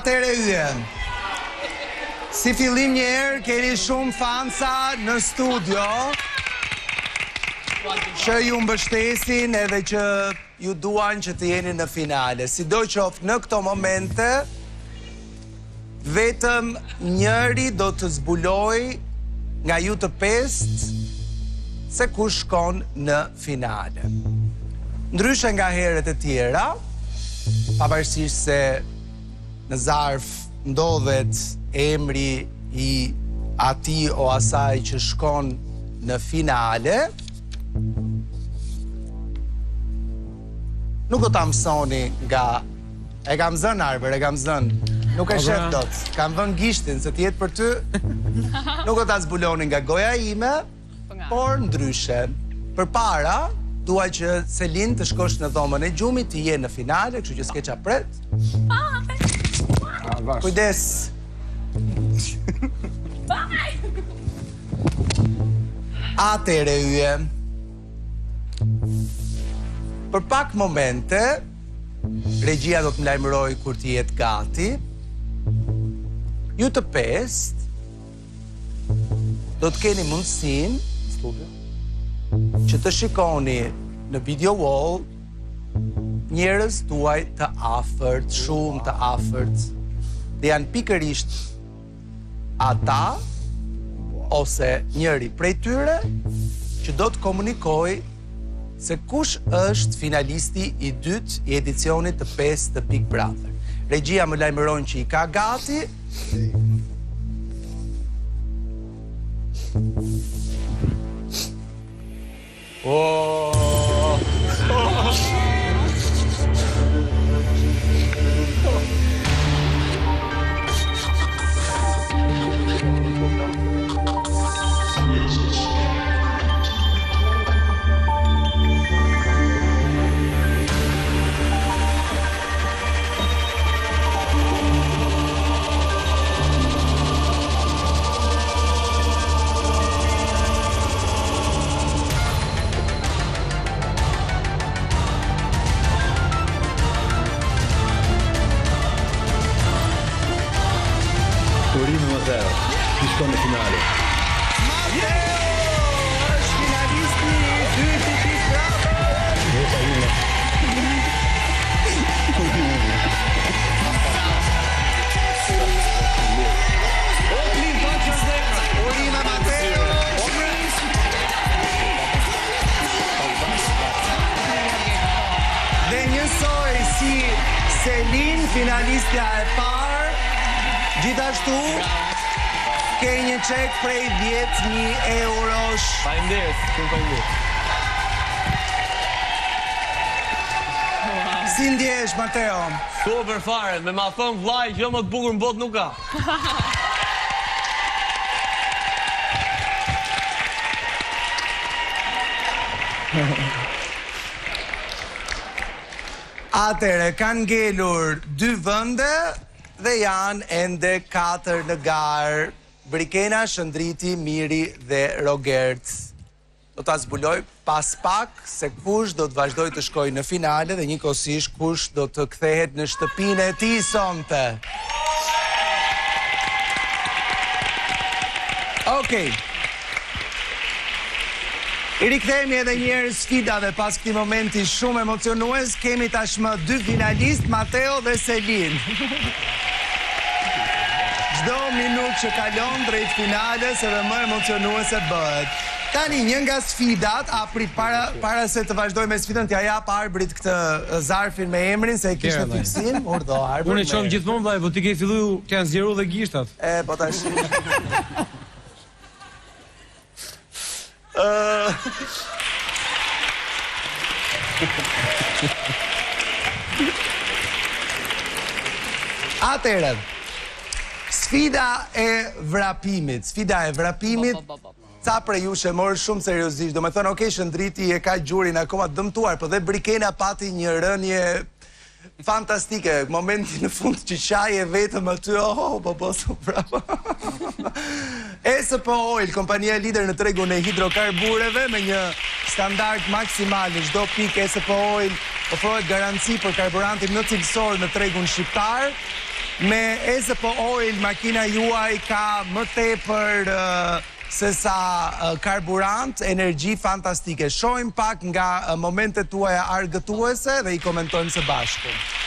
Atëherë yje. Si fillim një herë keni shumë fansa në studio që ju mbështesin edhe që ju duan që të jeni në finale. Sido qoftë në këto momente, vetëm njëri do të zbulojë nga ju të pestë se kush shkon në finale. Ndryshe nga herët e tjera, pavarësisht se në zarf ndodhet emri i atij o asaj që shkon në finale, nuk do ta mësoni nga E kam zënë Arbër, e kam zënë. Nuk e po, shef pra. dot. Kam vënë gishtin se të jetë për ty. Nuk do ta zbuloni nga goja ime, po por ndryshe. Përpara, dua që Selin të shkosh në dhomën e gjumit, ti je në finale, kështu që s'ke ça pret. Kujdes. Bye. Atëherë yje. Për pak momente, regjia do të më lajmërojë kur të jetë gati. Ju të pestë do të keni mundësinë studio që të shikoni në video wall njerëz tuaj të afërt, shumë të afërt. Dhe janë pikërisht ata ose njëri prej tyre që do të komunikojë se kush është finalisti i dytë i edicionit të 5 të Big Brother. Regjia më lajmëron që i ka gati. Oh. Urime Mateo, ti shkon në finale. Mateo është finalisti i dytë i Big Brother. Jeta ime. Urime Mateo. Dhe njësoj si Selin, finalistja e parë, gjithashtu ke një çek prej 10.000 eurosh. Faleminderit, shumë faleminderit. Si ndjehesh Mateo? Super fare, me ma thënë vllai, gjë më të bukur në botë nuk ka. Atëherë, kanë ngelur dy vende dhe janë ende katër në garë. Brikena, Shëndriti, Miri dhe Rogert. Do ta zbuloj pas pak se kush do të vazhdojë të shkojë në finale dhe njëkohësisht kush do të kthehet në shtëpinë e tij sonte. Okej. I rikthehemi edhe një herë sfidave pas këtij momenti shumë emocionues. Kemi tashmë dy finalistë, Mateo dhe Selin. Çdo minutë që kalon drejt finales edhe më emocionuese bëhet. Tani një nga sfidat, a prit para para se të vazhdoj me sfidën t'ia jap Arbrit këtë zarfin me emrin se e kishte fiksim, urdhëro Arbër. Unë e çon gjithmonë vllai, po ti ke fillu të janë zgjeru dhe gishtat. E po tash. Atëherë, sfida e vrapimit, sfida e vrapimit, ca prej jush e morën shumë seriozisht, domethënë, okej, Shëndriti e ka gjurin akoma të dëmtuar, po dhe Brikena pati një rënie Fantastike, momenti në fund që qaje vetëm aty, oh, po po, po, bravo. ESP Oil, kompania lider në tregun e hidrokarbureve me një standard maksimal në çdo pikë ESP Oil ofrohet garanci për karburantin më cilësor në tregun shqiptar. Me EZP Oil makina juaj ka më tepër se sa karburant, energji fantastike. Shohim pak nga momentet tuaja argëtuese dhe i komentojmë së bashku.